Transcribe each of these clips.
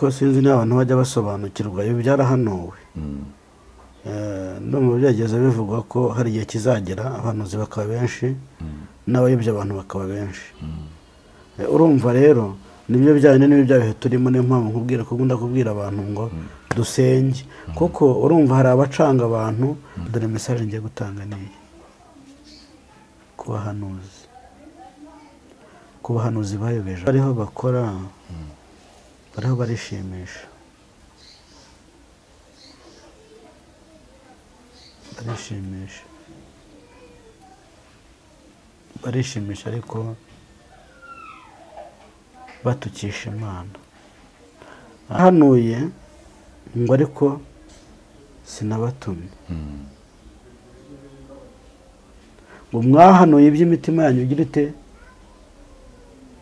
Ko sinzi niba abantu bajya basobanukirwa ibi byarahanuwe. Ndumva byageze bivugwa ko hari igihe kizagera abahanuzi bakaba benshi n'abayobya abantu bakaba benshi. Urumva rero nibyo byane n'ibyo byabihe turimo, niyo mpamvu nkubwira ko ngunda kubwira abantu ngo dusenge, kuko urumva hari abacanga abantu. Dore message ngiye gutanga niyi ku bahanuzi, ku bahanuzi bayobeje bariho bakora, bariho barishimisha, barishimisha, barishimisha, ariko batukisha Imana. Hanuye ngo ariko sinabatumye, ngo mwahanuye iby'imitima yanyu igira ite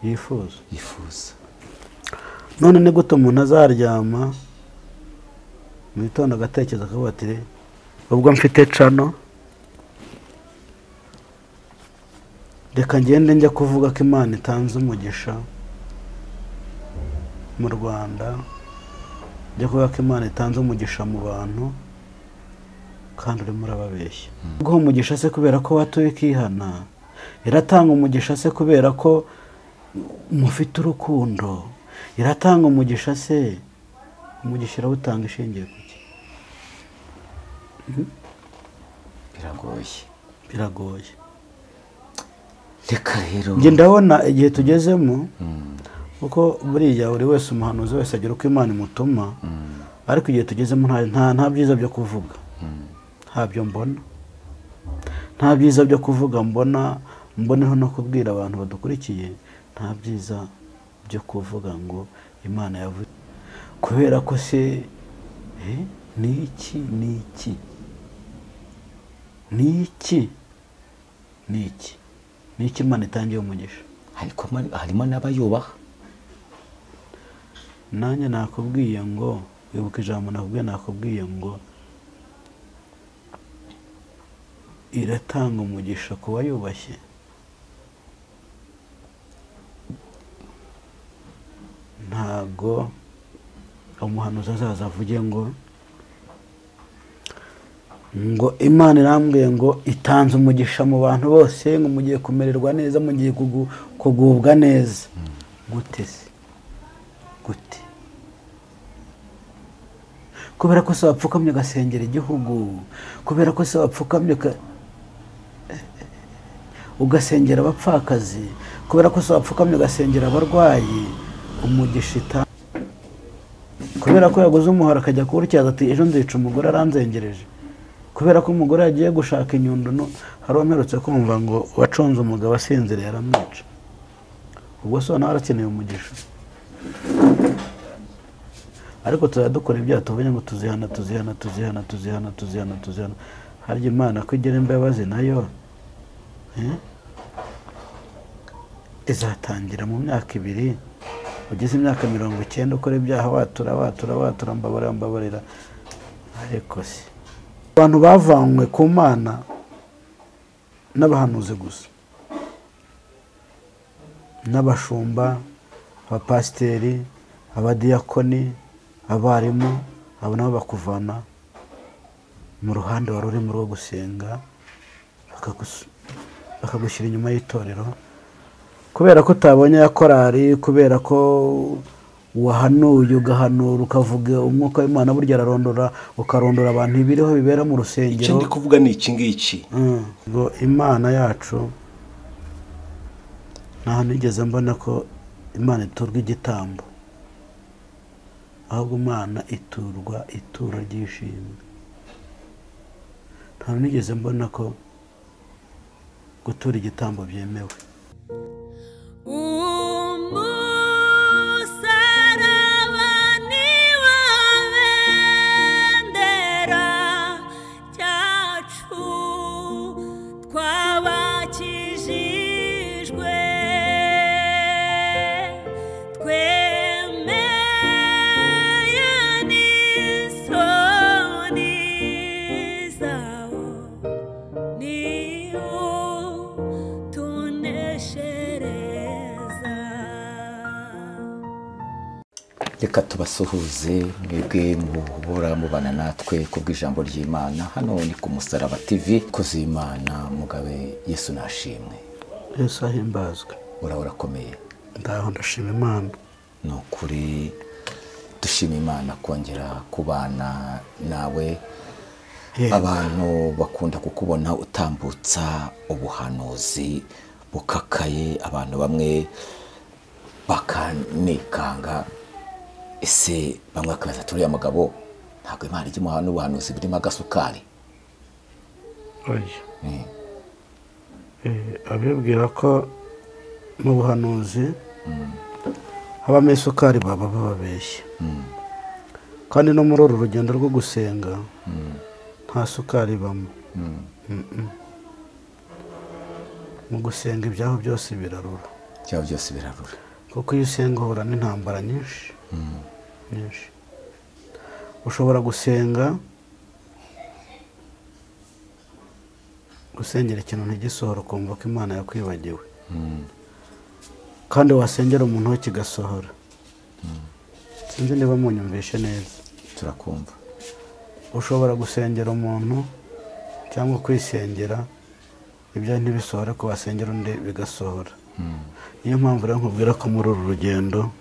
yifuza, yifuza. None ni gute umuntu azaryama mu gitondo agatekereza akavuga ati ubwo mfite cano reka ngende njya kuvuga ko Imana itanze umugisha mu Rwanda, njya kuvuga ko Imana itanze umugisha mu bantu, kandi urimo urababeshya. Guha umugisha se kubera ko watuye ukihana? Iratanga umugisha se kubera ko mufite urukundo? Iratanga umugisha se? Umugisha irawutanga ishingiye kuki? Biragoye, biragoye. Reka rero njye ndabona igihe tugezemo, kuko buriya buri wese umuhanuzi wese agira uko Imana imutuma, ariko igihe tugezemo nta byiza byo kuvuga, ntabyo mbona, nta byiza byo kuvuga mbona, mboneho no kubwira abantu badukurikiye, nta byiza byo kuvuga ngo Imana yavuze, kubera ko se ni iki, ni iki, ni iki, ni iki, ni iki Imana itangiye umugisha? Ariko harimo n'abayubaha. Nanjye nakubwiye ngo wibuka ijambo nakubwiye, nakubwiye ngo iratanga umugisha ku bayubashye. Ntago umuhanuzi azaza avuge ngo Imana irambwiye ngo itanze umugisha mu bantu bose, ngo mugiye kumererwa neza, mugiye kugubwa neza. Gute se? Gute? Kubera ko se wapfukamye ugasengera igihugu, kubera ko se wapfukamye ugasengera abapfakazi, kubera ko se wapfukamye ugasengera abarwayi, umugisha ita. Kubera ko yaguze umuhoro akajya kuwutyaza ati ejo nzica umugore aranzengereje, kubera ko umugore yagiye gushaka inyundo. Hari uwamperutse kumva ngo waconze umugabo asinziriye aramwica. Ubwo se nawe arakeneye umugisha? Ariko tuzajya dukora ibyaha tuvuge ngo tuzihana, tuzihana, tuzihana, tuzihana, tuzihana, tuzihana. Harya Imana ko igira imbabazi nayo izatangira mu myaka ibiri, ugeze imyaka 90 ukora ibyaha watura, watura, watura, mbabarira, mbabarira. Ariko se abantu bavanywe ku Mana n'abahanuzi gusa, n'abashumba, abapasiteri, abadiyakoni, abarimu, abo nabo bakuvana mu ruhande wari urimo rwo gusenga, bakagushyira inyuma y'itorero, kubera ko utabonye ya korari, kubera ko wahanuye ugahanura ukavuga umwuka w'Imana burya ararondora, ukarondora abantu ibiriho bibera mu rusengero. Icyo ndi kuvuga ni iki ngiki, ngo Imana yacu nta hantu nigeze mbona ko Imana iturwa igitambo, ahubwo Imana iturwa ituro ry'ishimwe. Nta hantu nigeze mbona ko gutura igitambo byemewe. Ni Reka tubasuhuze mwebwe muhora mubana natwe kubw'ijambo ry'Imana. Hano ni ku Musaraba TV. Kozi Imana Mugabe, Yesu nashimwe. Yesu ahimbazwe. Urakomeye. Ndaho ndashima Imana. Ni ukuri dushima Imana kongera kubana nawe. Abantu bakunda kukubona utambutsa ubuhanuzi bukakaye, abantu bamwe bakanikanga. Ese bamwe bakabaza turiya mugabo ntabwo Imana ijya imuha n'ubuhanuzi burimo agasukari? Oya. Abibwira ko mu buhanuzi habamo isukari baba bababeshya. Kandi no muri uru rugendo rwo gusenga nta sukari ibamo. Mu gusenga ibyaho byose birarura. Ibyaho byose birarura. Kuko iyo usenga uhura n'intambara nyinshi. Nyinshi. Ushobora gusenga gusengera ikintu ntigisohora ukumva ko Imana yakwibagiwe. Kandi wasengera umuntu we kigasohora. Sinzi niba munyumvishe neza. Turakumva. Ushobora gusengera umuntu cyangwa kwisengera ibyo ntibisohora, ko wasengera undi bigasohora. Niyo mpamvu rero nkubwira ko muri uru rugendo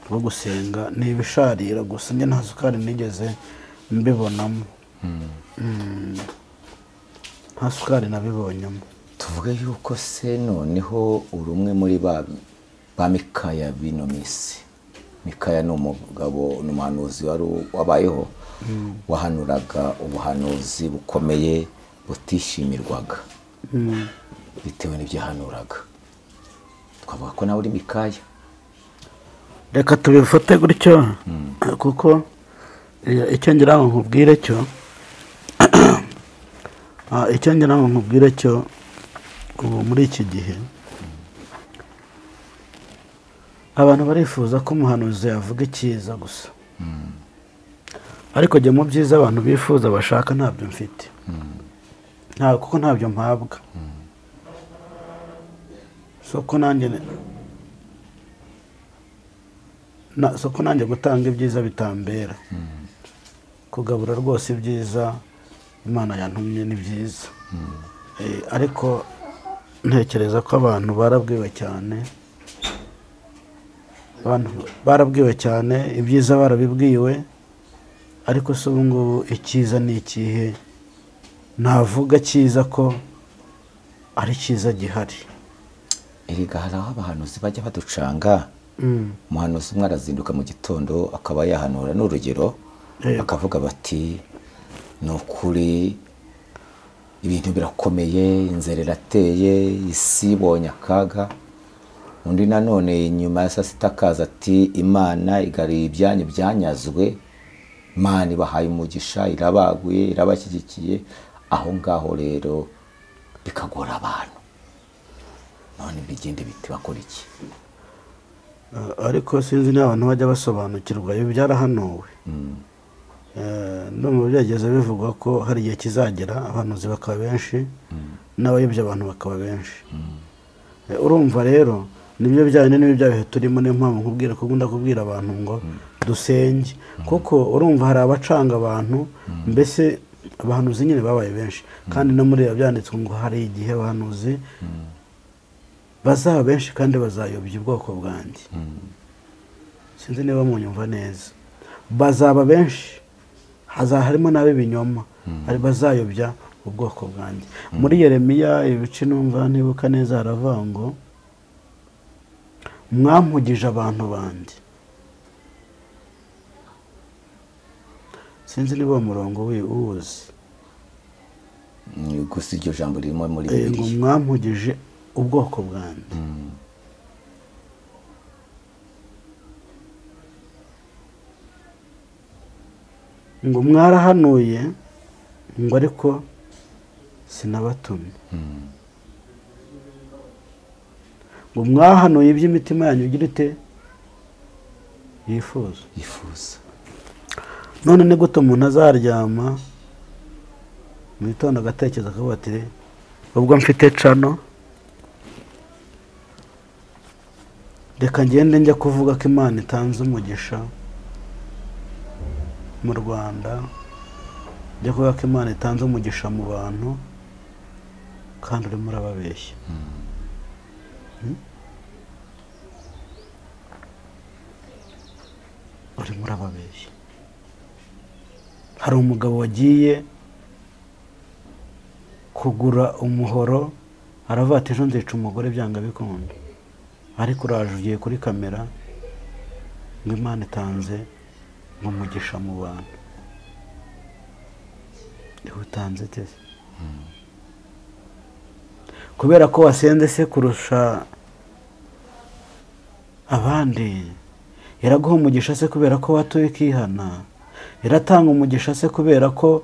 rwo gusenga ni ibisharira gusa, njye nta sukari nigeze mbibonamo. Nta sukari nabibonyemo. Tuvuge yuko se noneho uri umwe muri ba Mikaya bino misi. Mikaya ni umugabo, ni umuhanuzi wari wabayeho, wahanuraga ubuhanuzi bukomeye butishimirwaga bitewe n'ibyo yahanuraga. Twavuga ko nawe uri Mikaya. Reka tubifate gutyo, kuko icyo ngira ngo nkubwire cyo, icyo ngira ngo nkubwire cyo, ubu muri iki gihe abantu barifuza ko umuhanuzi yavuga icyiza gusa. Ariko jye mu byiza abantu bifuza bashaka ntabyo mfite. Nta kuko ntabyo mpabwa. Soko nanjye gutanga ibyiza bitambera. Kugabura rwose ibyiza Imana yantumye ni byiza. Ariko ntekereza ko abantu barabwiwe cyane. Abantu barabwiwe cyane, ibyiza barabibwiwe, ariko se ubu ngubu icyiza ni ikihe? Navuga cyiza ko ari cyiza gihari. Erega hari aho abahanuzi bajya baducanga. Umuhanuzi umwe arazinduka mu gitondo akaba yahanura, n'urugero akavuga bati ni ukuri ibintu birakomeye, inzara irateye, isi ibonye akaga. Undi nanone nyuma ya saa sita akaza ati Imana igariye ibyanyu byanyazwe, Imana ibahaye umugisha, irabaguye, irabashyigikiye. Aho ngaho rero bikagora abantu. None bigende biti bakora iki? Ariko sinzi niba abantu bajya basobanukirwa ibi byarahanuwe. Ndumva byageze bivugwa ko hari igihe kizagera abahanuzi bakaba benshi n'abayobya abantu bakaba benshi. Urumva rero nibyo byane n'ibyo byabihe turimo, niyo mpamvu nkubwira ko ngunda kubwira abantu ngo dusenge, kuko urumva hari abacanga abantu, mbese abahanuzi nyine babaye benshi. Kandi no muri byanditswe ngo hari igihe abahanuzi bazaba benshi kandi bazayobya ubwoko bwanjye. Sinzi niba munyumva neza. Bazaba benshi, harimo n'ab'ibinyoma, ari bazayobya ubwoko bwanjye. Muri Yeremiya ibice numva ntibuka neza haravuga ngo mwampugije abantu banjye. Sinzi niba umurongo uwuzi. Gusa iryo jambo ririmo muri Bibiliya. Ngo mwampugije ubwoko bwanjye. Ngo mwarahanuye ngo ariko sinabatumye. Ngo mwahanuye iby'imitima yanyu igira ite? Yifuza. Yifuza. None ni gute umuntu azaryama mu gitondo agatekereza akavuga ati ubwo mfite cano reka ngende njya kuvuga ko Imana itanze umugisha, mu Rwanda byo kuvuga ko Imana itanze umugisha mu bantu kandi urimo urababeshya. Urimo urababeshya. Hari umugabo wagiye kugura umuhoro aravuga ati ejo nzica umugore byanga bikunda, ariko uraje ugiye kuri kamera ngo Imana itanze umugisha mu bantu. Utanze tese kubera ko wasenze se kurusha abandi? Iraguha umugisha se kubera ko watuye ukihana? Iratanga umugisha se kubera ko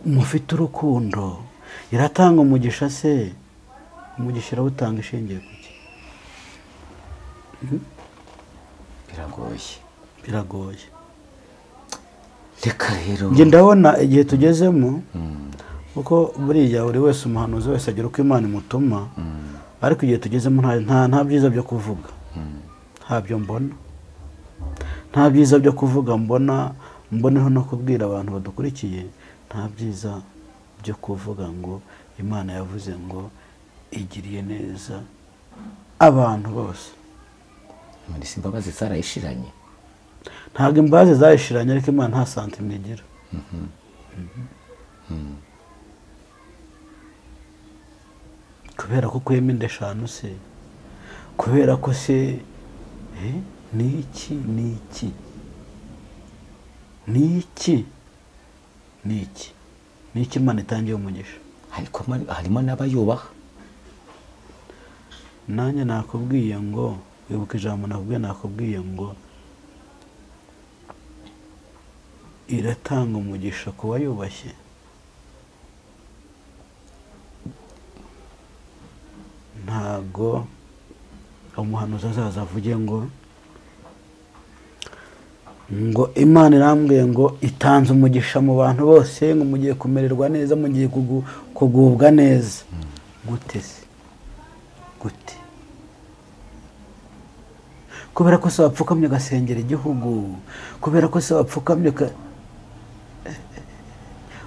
mufite urukundo? Iratanga umugisha se? Umugisha irawutanga ishingiye kuki? Biragoye, biragoye. Reka rero njye ndabona igihe tugezemo, kuko buriya buri wese umuhanuzi wese agira uko Imana imutuma, ariko igihe tugezemo nta byiza byo kuvuga, ntabyo mbona, nta byiza byo kuvuga mbona, mboneho no kubwira abantu badukurikiye, nta byiza byo kuvuga ngo Imana yavuze ngo igiriye neza abantu bose. Imbabazi zarayishiranye? Ntabwo imbabazi zayishiranye, ariko Imana nta santime igira. Kubera ko ukuyemo inda 5 se, kubera ko se niki niki niki niki niki Imana itangiye umugisha. Ariko harimo n'abayubaha. Nanjye nakubwiye ngo wibuke ijambo nakubwiye ngo iratanga umugisha ku bayubashye. Ntago umuhanuzi azaza avuge ngo Imana irambwiye ngo itanze umugisha mu bantu bose, ngo mugiye kumererwa neza, mugiye kugubwa neza. Gute se? Gute? Kubera ko se wapfukamye ugasengera igihugu, kubera ko se wapfukamye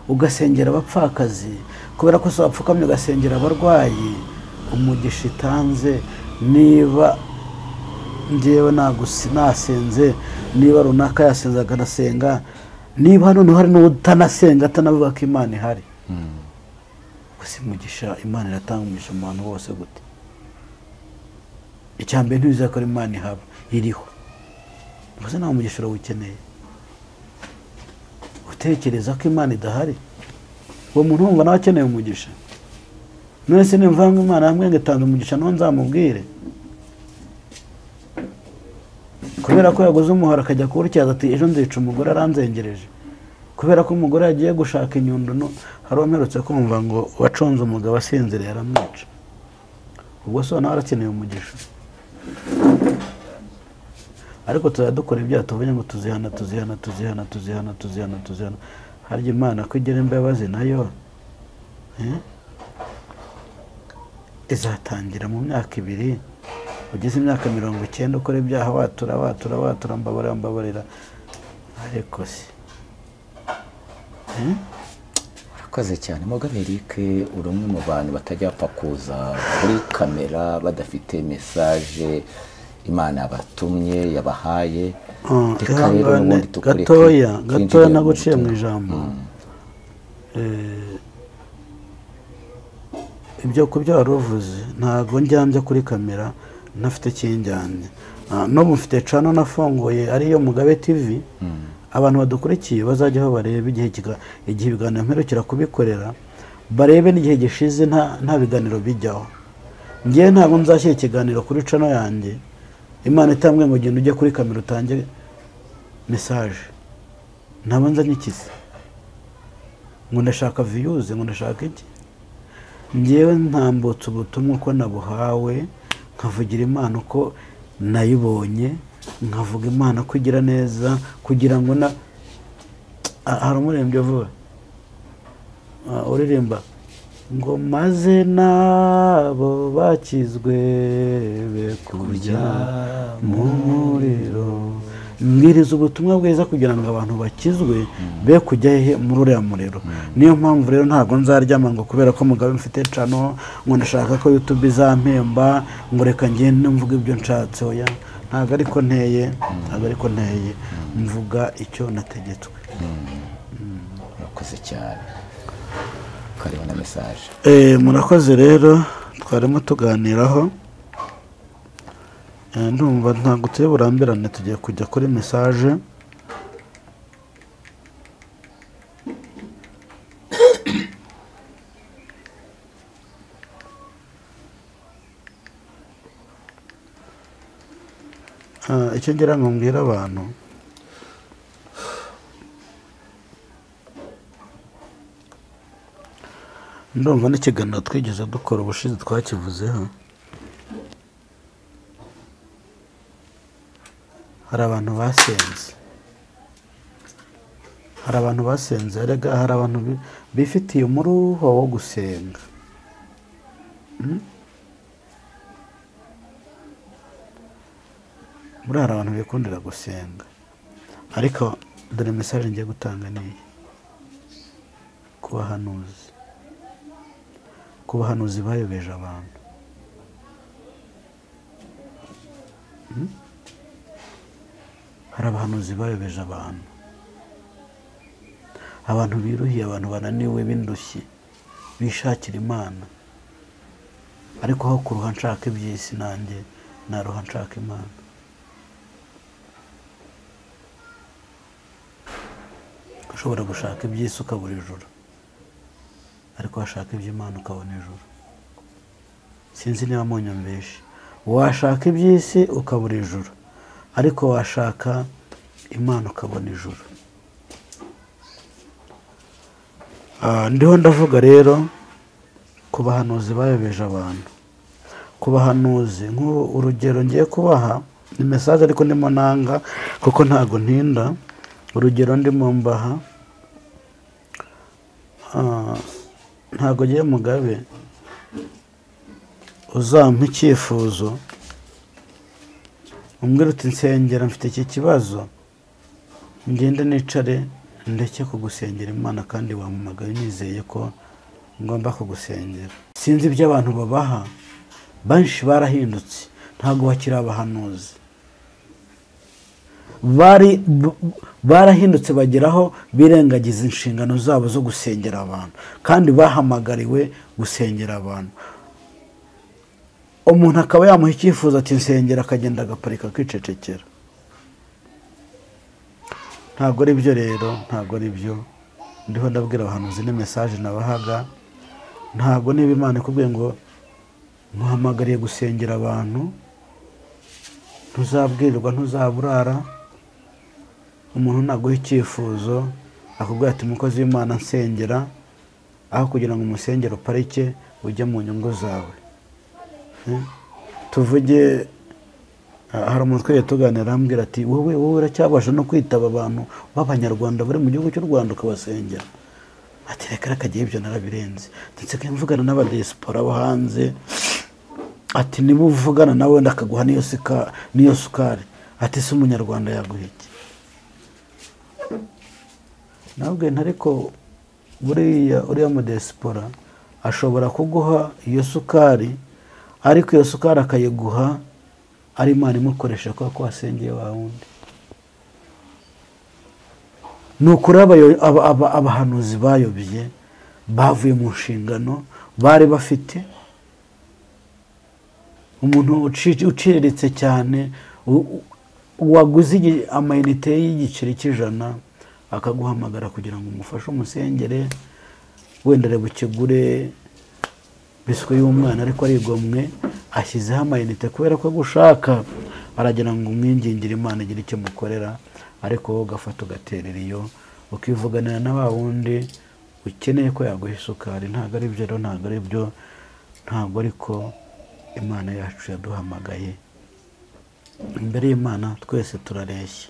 ugasengera abapfakazi, kubera ko se wapfukamye ugasengera abarwayi, umugisha itanze niba njyewe nasenze, niba runaka yasenze akanasenga, niba hano hari n'utanasenga atanavuga ko Imana ihari, gusa umugisha Imana iratanga umugisha mu bantu bose gute? Icyambere ntibizakora Imana ihaba iriho, gusa nta mugisha urawukeneye. Utekereza ko Imana idahari, uwo muntu wumva nawe akeneye umugisha. None se nimva ngo Imana yambwiye ngo itanze umugisha, nawe nzamubwire? Kubera ko yaguze umuhoro akajya kuwutyaza ati ejo nzica umugore aranzengereje, kubera ko umugore yagiye gushaka inyundo. Hari uwamperutse kumva ngo waconze umugabo asinziriye aramwica. Ubwo se nawe arakeneye umugisha? Ariko tuzajya dukora ibyaha tuvuge ngo tuzihana tuzihana tuzihana tuzihana tuzihana tuzihana. Harya Imana ko igira imbabazi nayo izatangira mu myaka 2, ugeze imyaka 90 ukora ibyaha watura watura watura mbabarira mbabarira. Ariko se Urakoze cyane Mugabe Eric, uri umwe mu bantu batajya bapfa kuza kuri kamera badafite message Imana yabatumye yabahaye. Reka rero n'ubundi tukureke gatoya gatoya naguciye mu ijambo. Ibyo kubyo wari uvuze ntago njyambye kuri kamera ntafite kinjyanye. N'ubu mfite channel nafunguye ariyo Mugabe TV, abantu badukurikiye bazajyaho barebe igihe ibiganiro mperukira kubikorera, barebe n'igihe gishize nta biganiro bijyaho. Ngiye ntabwo nzashyira ikiganiro kuri channel yanjye Imana itambwe ngo genda ujye kuri kamera utange message. Ntabwo nzanye ikizi ngo ndashaka views, ngo ndashaka iki. Ngewe ntambutse ubutumwa uko nabuhawe, nkavugira Imana uko nayibonye, nkavuga Imana ko igira neza, kugira ngo na hari umuririmbyi uvuga uririmba ngo maze nabo bakizwe be kurya mu muriro, Mbwiriza ubutumwa bwiza kugira ngo abantu bakizwe be kujya hehe muri uriya muriro. Niyo mpamvu rero ntabwo nzaryama ngo kubera ko Mugabe mfite cano ngo ndashaka ko YouTube izampemba ngo reka ngende mvuga ibyo nshatse. Oya, ntabwo ariko nteye, ntabwo ariko nteye, mvuga icyo nategetswe. Murakoze cyane, kariho na message. Murakoze rero, twarimo tuganiraho. Ndumva ntabwo turi burambirane, tugiye kujya kuri message. Icyo ngira ngo mbwire abantu, ndumva n'ikiganiro twigeze dukora ubushize twakivuzeho. Hari abantu basenze, hari abantu basenze, erega hari abantu bifitiye umuruho wo gusenga. Muri hari abantu bikundira gusenga, ariko dore message ngiye gutanga niyi ku bahanuzi, ku bahanuzi bayobeje abantu. Hari abahanuzi bayobeje abantu, abantu biruhiye, abantu bananiwe b'indushyi bishakira Imana, ariko aho kuruha nshaka iby'isi nanjye naruha nshaka Imana. Ushobora gushaka iby'isi ukabura ijuru, ariko washaka iby'Imana ukabona ijuru. Sinzi niba munyumvishe. Washaka iby'isi ukabura ijuru, ariko washaka Imana ukabona ijuru. Ndiho ndavuga rero ku bahanuzi bayobeje abantu, ku bahanuzi urugero ngiye kubaha ni message ariko ndimo nanga kuko ntago ntinda. Urugero ndimo mbaha, ntago ngiye Mugabe uzampa icyifuzo umbwira uti nsengera mfite iki kibazo, ngende nicare ndeke kugusengera Imana kandi wampamagaye nizeye ko ngomba kugusengera. Sinzi ibyo abantu babaha, benshi barahindutse, ntago bakiri abahanuzi, barahindutse bageraho birengagiza inshingano zabo zo gusengera abantu, kandi bahamagariwe gusengera abantu. Umuntu akaba yamuha icyifuzo ati nsengera, akagenda agaparika akicecekera. Ntabwo ari byo rero, ntabwo ari byo. Ndiho ndabwira abahanuzi ni message nabahaga. Ntabwo niba Imana ikubwiye ngo muhamagariye gusengera abantu, ntuzabwirwa, ntuzaburara. Umuntu naguha icyifuzo akubwira ati mukozi w'Imana nsengera, aho kugira ngo umusengere uparike ujye mu nyungu zawe. Tuvuge hari umuntu twari tuganira arambwira ati wowe uracyabasha no kwitaba abantu b'abanyarwanda bari mu gihugu cy'u Rwanda ukabasengera. Ati reka reka gihe ibyo narabirenze, ndetse mvugana n'abadiaspora bo hanze. Ati niba uvugana nawe ndakaguha niyo sukari. Ati se umunyarwanda yaguha iki? Nabwe ntariko buriya uriya mu diaspora ashobora kuguha iyo sukari, ariko iyo sukari akayiguha ari Imana imukoresha kuko wasengeye wa wundi. Nukuri abahanuzi bayobye bavuye mu nshingano bari bafite. Umuntu uciriritse cyane waguze amayinite y'igiceri cy'ijana akaguhamagara kugira ngo umufashe umusengere, wenda reba ukigure biswe y'umwana ariko arigomwe ashyizeho amayinite kubera ko gushaka, aragira ngo umwingingire Imana igire icyo mukorera, ariko wowe ugafata ugaterera iyo ukivuganira na wa wundi ukeneye ko yaguha isukari. Ntabwo ari byo rero, ntabwo ari byo, ntabwo ariko Imana yacu yaduhamagaye. Imbere y'Imana twese turareshya.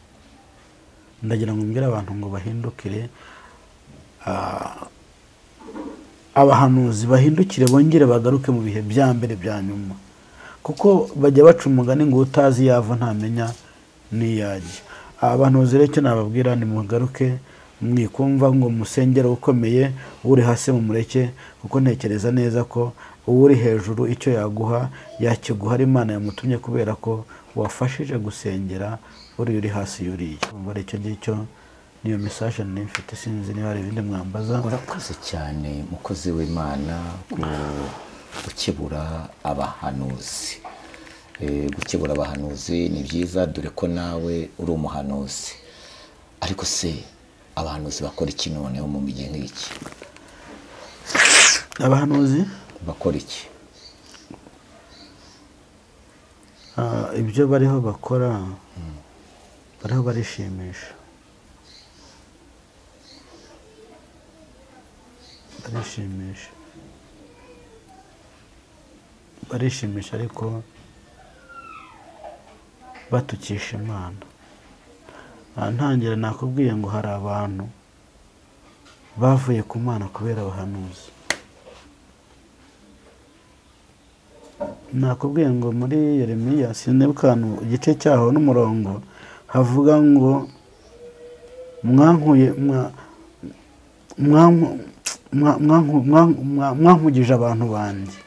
Ndagira ngo mbwire abantu ngo bahindukire, abahanuzi bahindukire bongere bagaruke mu bihe bya mbere bya nyuma, kuko bajya baca umugani ngo utazi yava ntamenya n'iyajya. Abantu rero icyo nababwira ni mugaruke, mwikumva ngo musengere ukomeye, uri hasi mumureke, kuko ntekereza neza ko uri hejuru icyo yaguha yakiguha ari Imana yamutumye, kubera ko wafashije gusengera uri hasi yuriye. Umva icyo ngicyo niyo message nari mfite, sinzi niba hari ibindi mwambaza. Urakoze cyane mukozi w'Imana gukebura abahanuzi. Gukebura abahanuzi ni byiza, dore ko nawe uri umuhanuzi. Ariko se abahanuzi bakora iki noneho mu gihe nk'iki? Abahanuzi bakora iki? Ibyo bariho bakora, bariho barishimisha, barishimisha, ariko batukisha Imana. Ntangira nakubwiye ngo hari abantu bavuye ku Mana kubera abahanuzi. Nakubwiye ngo muri Yeremiya sinibuka igice cyaho n'umurongo havuga ngo mwankugije abantu banjye.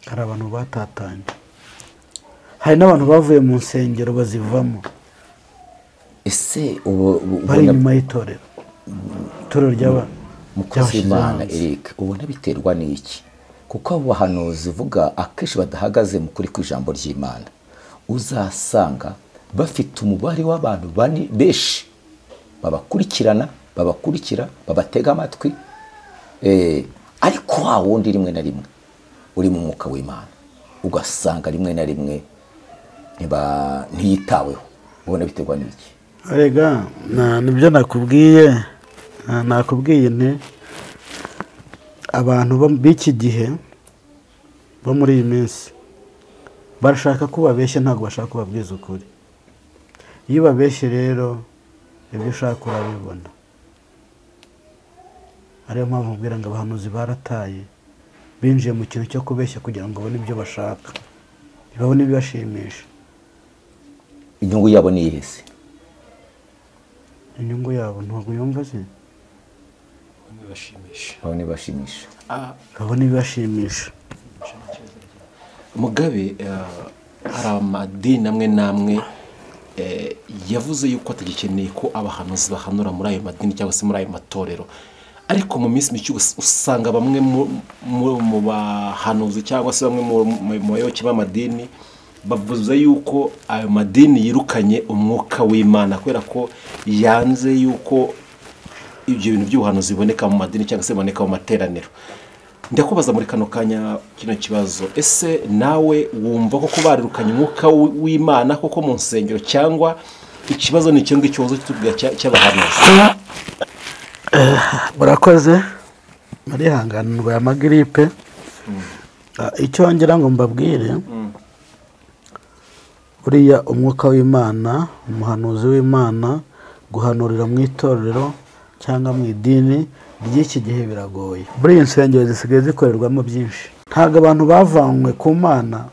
Hari abantu batatanye, hari n'abantu bavuye mu nsengero bazivamo. Ese ubu bari inyuma y'itorero, itorero ry'aba mukozi w'Imana Eric, ubona biterwa n'iki? Kuko abo bahanuzi uvuga akenshi badahagaze mu kuri kw'ijambo ry'Imana, uzasanga bafite umubare w'abantu benshi babakurikirana, babakurikira, babatega amatwi, ariko wa wundi rimwe na rimwe uri mu mwuka w'Imana ugasanga rimwe na rimwe ntiyitaweho. Ubona biterwa n'iki? Erega nibyo nakubwiye, nakubwiye nti abantu b'iki gihe bo muri iyi minsi barashaka ko babeshya, ntabwo bashaka kubabwiza ukuri. Iyo babeshye rero ibyo ushaka urabibona. Ariyo mpamvu mbwira ngo abahanuzi barataye, binjiye mu kintu cyo kubeshya kugira ngo babone ibyo bashaka, babone ibibashimisha. Inyungu yabo ni iyihe se? Inyungu yabo ntabwo yumva se? Babone ibibashimisha. Babone ibibashimisha. Mugabe, hari amadini amwe n'amwe yavuze yuko atagikeneye ko abahanuzi bahanura muri ayo madini cyangwa se muri ayo matorero, ariko mu minsi mike usanga bamwe mu bahanuzi cyangwa se bamwe mu bayoboke b'amadini bavuze yuko ayo madini yirukanye umwuka w'Imana kubera ko yanze yuko ibyo bintu by'ubuhanuzi biboneka mu madini cyangwa se biboneka mu materaniro. Ndakubaza muri kano kanya kino kibazo, ese nawe wumva koko barirukanye umwuka w'Imana koko mu nsengero, cyangwa ikibazo ni icyo ngicyo kitubwira cy'abahanuzi? Murakoze, murihanganirwa ya magiripe. Icyo ngira ngo mbabwire, buriya umwuka w'Imana, umuhanuzi w'Imana, guhanurira mu itorero cyangwa mu idini ry'iki gihe biragoye. Buri insengero zisigaye zikorerwamo byinshi. Ntabwo abantu bavanywe ku Mana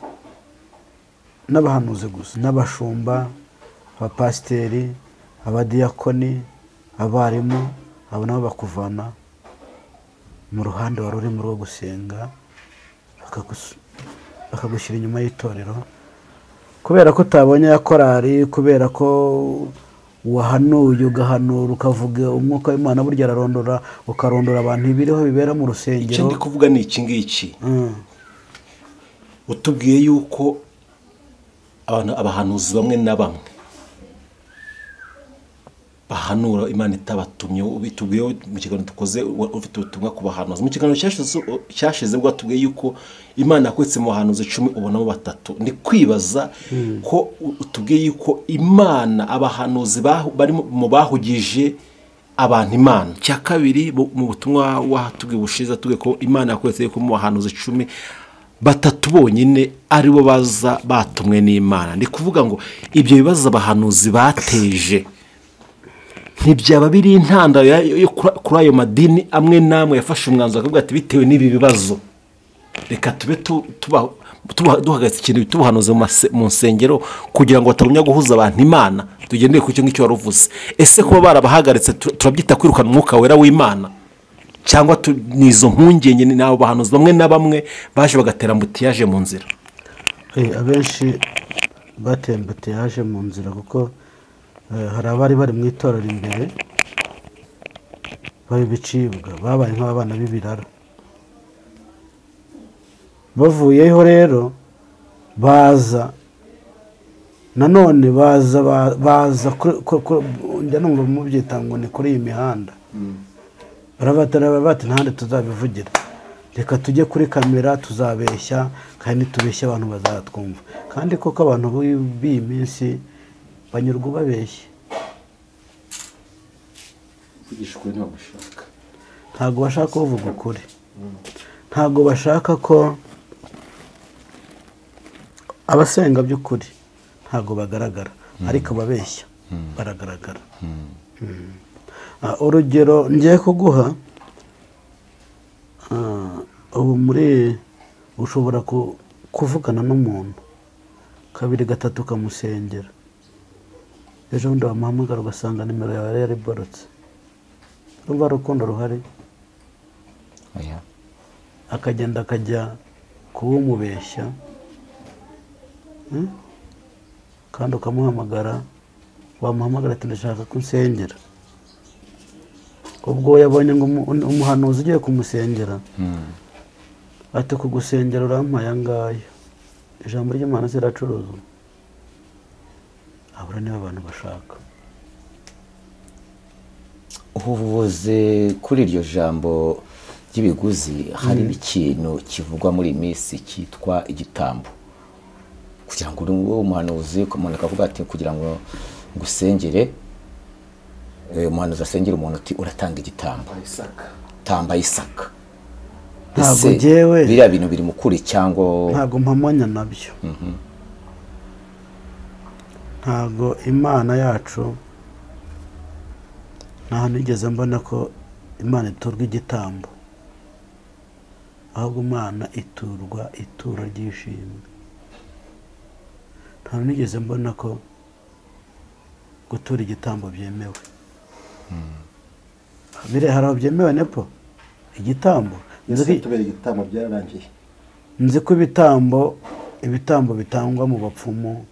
n'abahanuzi gusa, n'abashumba, abapasiteri, abadiyakoni, abarimu, abo nabo bakuvana mu ruhande wari urimo rwo gusenga, bakagushyira inyuma y'itorero, kubera ko utabonye ya korari, kubera ko wahanuye ugahanura ukavuga umwuka w'Imana burya ararondora, ukarondora abantu ibiriho bibera mu rusengero. Icyo ndi kuvuga ni iki ngiki, utubwiye yuko abahanuzi bamwe na bamwe bahanura Imana itabatumye. Ubitubwiye mu kiganiro dukoze ufite ubutumwa ku bahanuzi, mu kiganiro cyashize bwo tubwiye yuko Imana yakwetse mu bahanuzi 10 ubonamo 3. Ndi kwibaza ko utubwiye yuko Imana abahanuzi bari mu bahugije abantu Imana. Cya kabiri mu butumwa watubwiye bushize tubwiye ko Imana yakwetse yuko mu bahanuzi 10 3 bonyine aribo baza batumwe n'Imana. Ndi kuvuga ngo ibyo bibazo abahanuzi bateje ntibyaba biri intandaro yo kuri ayo madini amwe namwe yafashe umwanzuro akavuga ati bitewe n'ibi bibazo reka tube tuba Duhagaritse ikintu bita ubuhanuzi mu nsengero kugira ngo batagumya guhuza abantu Imana, tugendeye ku cyo ngicyo wari uvuze. Ese kuba barabahagaritse turabyita kwirukana umwuka wera w'Imana, cyangwa ni izo mpungenge ni n'abo bahanuzi bamwe na bamwe baje bagatera ambutiyaje mu nzira? Abenshi bateye ambutiyaje mu nzira kuko hari abari bari mu itorero imbere babicibwa, babaye nk'abana b'ibirara. Bavuyeho rero baza nanone baza njya numva mubyita ngo ni kuri iyi mihanda, barabatara bati ntahandi tuzabivugira, reka tujye kuri kamera tuzabeshya, kandi nitubeshya abantu bazatwumva. Kandi koko abantu b'iyi minsi banyurwa babeshya, ntabwo bashaka kuvuga ukuri, ntabwo bashaka ko abasenga by'ukuri ntabwo bagaragara, ariko babeshya baragaragara. Urugero ngiye kuguha, ubu muri ushobora kuvugana n'umuntu kabiri gatatu ukamusengera, ejo bundi wamuhamagara ugasanga nimero yawe yari iborotse. Urumva urukundo ruhari? Akagenda akajya kuwumubeshya, kandi ukamuhamagara, wamuhamagara ati ndashaka ko unsengera. Ubwo yabonye ngo umuhanuzi ugiye kumusengera, ati kugusengera urampaye angahe? Ijambo ry'Imana ziracuruzwa. Abura niba abantu bashaka. Ubuvuze kuri iryo jambo ry'ibiguzi, hari ikintu kivugwa muri iyi minsi cyitwa igitambo. Kugira ngo umuhanuzi umuntu akavuga ati kugira ngo ngusengere, umuhanuzi asengera umuntu ati uratanga igitambo, tamba Isaka. Ntabwo jewe biriya bintu biri mukuri cyangwa ntabwo mpamanya nabyo. Ntabwo Imana yacu nta nigeze mbona ko Imana iturwa igitambo, ahubwo Imana iturwa ituro ry'ishimwe. Nta nigeze mbona ko gutura igitambo byemewe. Bire hari aho byemewe nepo igitambo. Nzi ko ibitambo bitangwa mu bapfumu,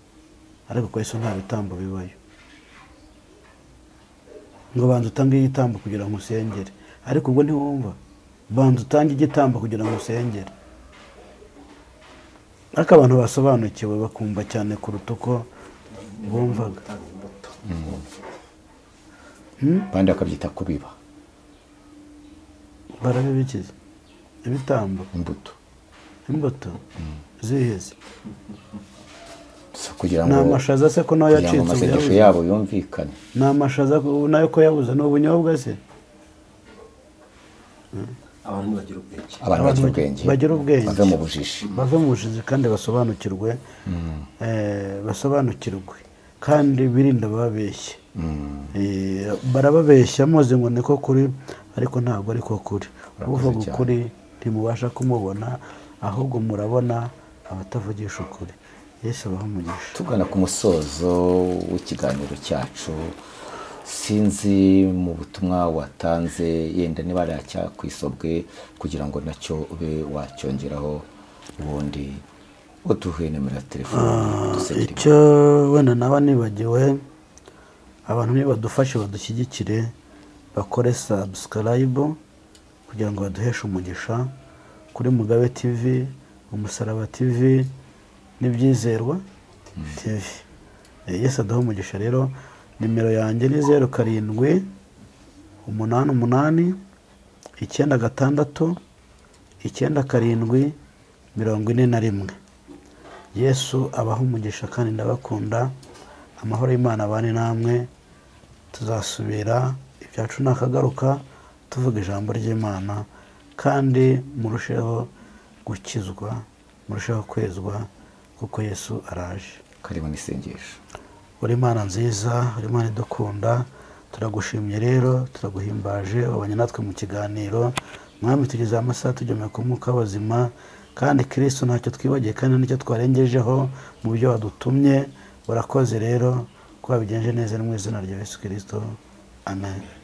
ariko kwa Yesu nta bitambo bibayo. Ngo banza utange igitambo kugira ngo usengere, ariko ubwo ntiwumva, banza utange igitambo kugira ngo usengere. Ariko abantu basobanukiwe bakumva cyane kuruta uko bumvaga. Bandi bakabyita kubiba, barabibikiza ibitambo, imbuto ziheze kugira ngo n'amashaza se ko nayo yacitse, amasengesho yabo yumvikane. N'amashaza nayo ko yabuze ni ubunyobwa se. Abantu bagira ubwenge, bagira ubwenge, bave mu bujiji, bave mu bujiji kandi basobanukirwe, basobanukirwe kandi birinda bababeshya. Barababeshya muzi ngo niko kuri, ariko ntabwo ariko kuri. Uvuga ukuri ntimubasha kumubona, ahubwo murabona abatavugisha ukuri. Yesu abahe umugisha. Tugana ku musozo w'ikiganiro cyacu, sinzi mu butumwa watanze yenda niba cyakwisobwe kugira ngo nacyo ube wacyongeraho, ubundi uduhe nimero ya telefone dusengere. Icyo wenda naba nibagiwe, abantu nibadufashe badushyigikire, bakore subscribe kugira ngo baduheshe umugisha kuri Mugabe TV, Umusaraba TV n'Ibyizerwa TV. Yesu aduhe umugisha. Rero nimero yanjye ni 07 88 96 97 41. Yesu abahe umugisha kandi ndabakunda. Amahoro y'Imana abane namwe. Tuzasubira ibyacu nakagaruka tuvuga ijambo ry'Imana, kandi murusheho gukizwa, murusheho kwezwa, kuko Yesu araje. Karibu n'isengesho. Uri Imana nziza, uri Imana idukunda, turagushimye rero, turaguhimbaje, wabanye natwe mu kiganiro. Mwami, tugeze amasaha tujyomeka umwuka w'abazima, Kandi Kristo ntacyo twibagiye kandi nicyo twarengejeho mu byo wadutumye. Urakoze rero ko wabigenje neza mu izina rya Yesu Kristo, amen.